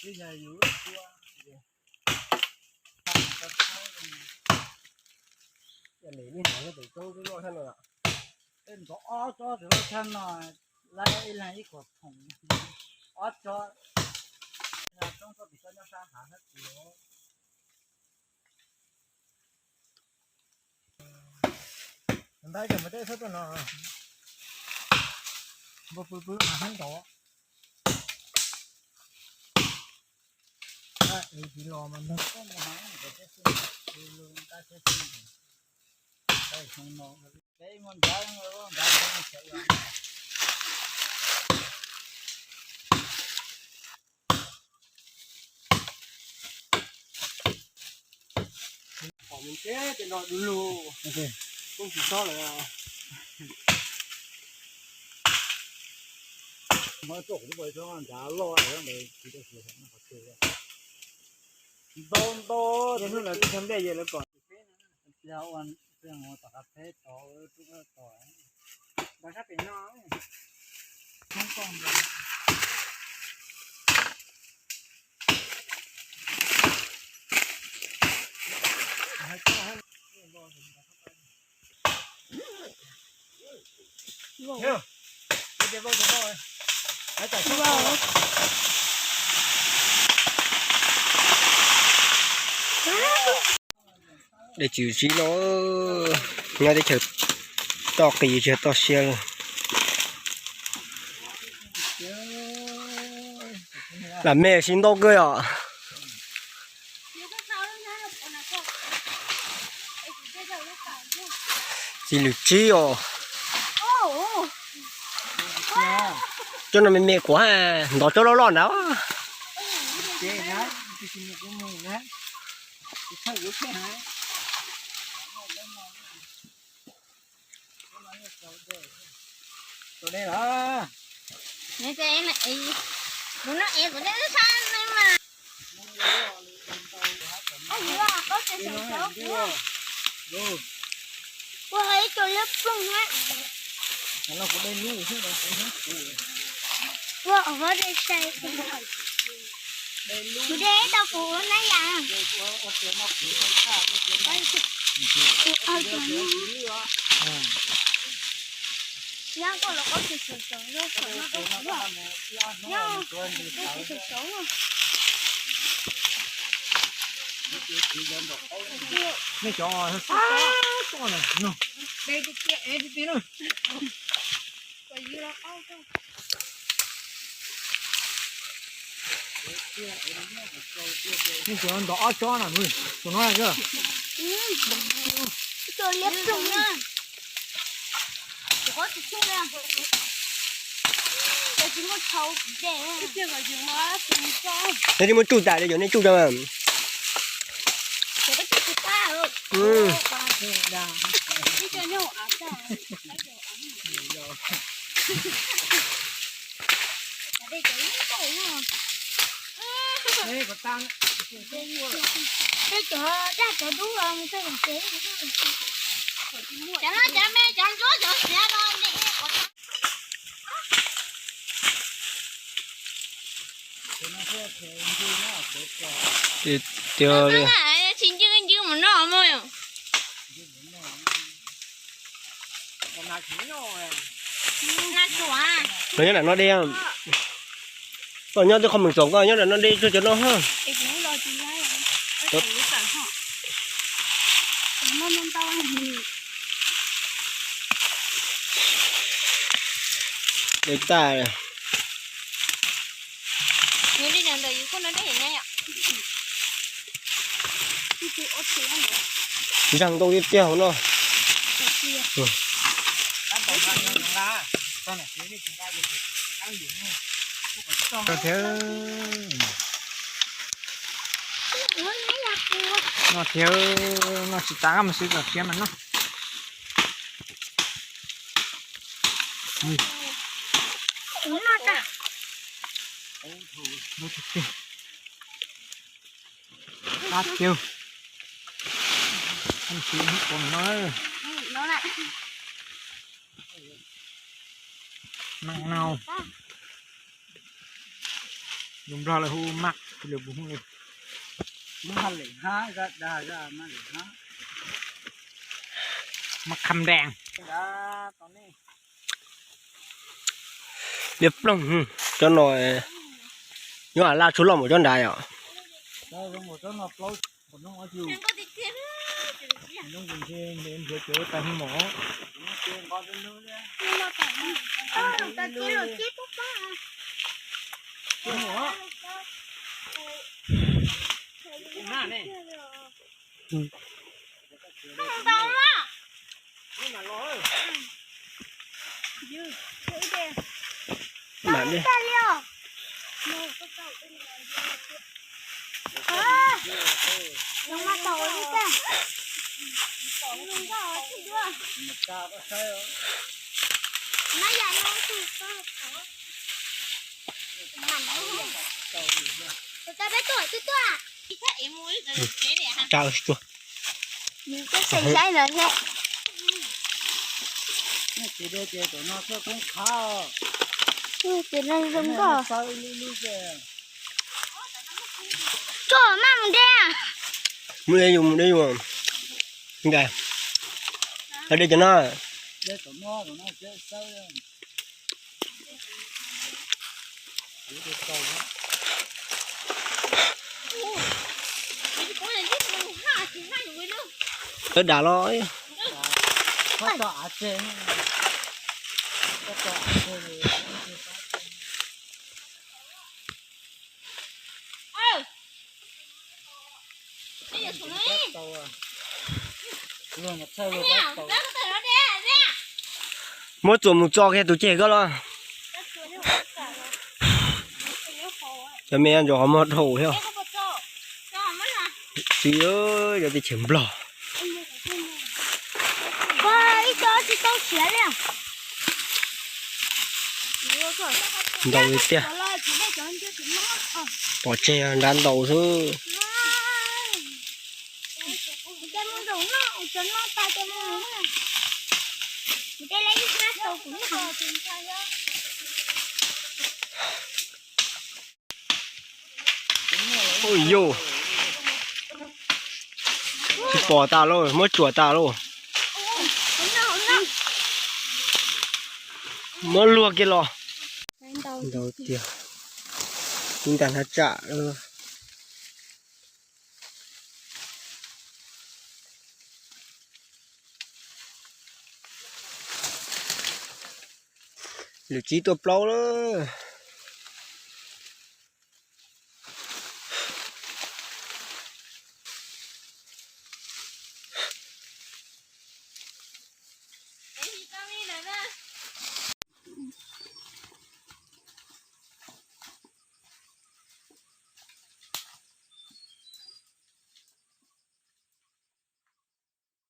Ib yam li hnov pem roob twb loj thiab no. Tej ntov ob tsob tsis loj thiab no, lawv ib leeg ib kom phoom ob tsob. Roob txoj pem tsob nyob sab hav thiab tiag. Ntawd cov mus tej txhob tuaj no. Npua pw pw mas hab ntov. Tsis los mas nrog koj mus heev, peb mus nrad, peb mus nrad. Pom mus ntseb ces nrog du lug, kuj tsis txhob lawm. Muab tuaj kuv tuaj nrad loj ntawd, ntau ntau, hnub lawv twb tau nplej ces lawv kom. Tom qab peb tod, rub tod, npaj sab pem no. Dej tswm zib los, nyob teb chaws toj qis tsis toj siab li. Lam me sis ntau kawg os. Txiv lws tsib os. Cov no me me kuv ntov tsob loj loj ntawd. Ua ib co liab ploog na. Ua ov dej sai. Kuv de tau kuv na yam. Nyob koj los koj tsis sawv sawv. Nyob koj tsis sawv sawv. Nej cov tuaj no, de tiag tiag es tiag tiag na. Nej cov ntov ob tsob na, tus no na. Tus liab ploog na. Neb tsis muaj tsuj tas li, cov nej tsuj tso. Cov daj cov dub los, cov no cov me cov ntsuab cov xiav no. Tiag li. Tsis ncw ncw mus noj mog. Los nyob nram no deb. Koj nyob twb qhov mus txog, koj nyob nram no deb tsuag cov no ha. Deb tag. Zaj nkauj tiag tiag hauv no. Thiab, no thiab, no tsis tas mas xwb kom khiav mas no. Qab tiag. Maj nau, lus Nplog lawv hu maj Mas kham dees. Liab ploog, cov no nyob laj tshua loj mus cov nrad yom. Tso maj mus de. Mus de yus, mus de yus. Nka, de cov no. Lawv dam los. Muab txuas mus tso kiag tus ceg koj los. Cov me ntsuas qhov muag dhau thiab. Tsis, cov teb chaws Nplog. Ntau li tiag. Pom tseg nrad ntau xwb. Ui yus, tsis pom tas lauj, muab tsuam tas lauj. Muab luag kiag los. Ntau tiag, ib ntag hnab tsam. Lwm tsis tuaj plaub lawm.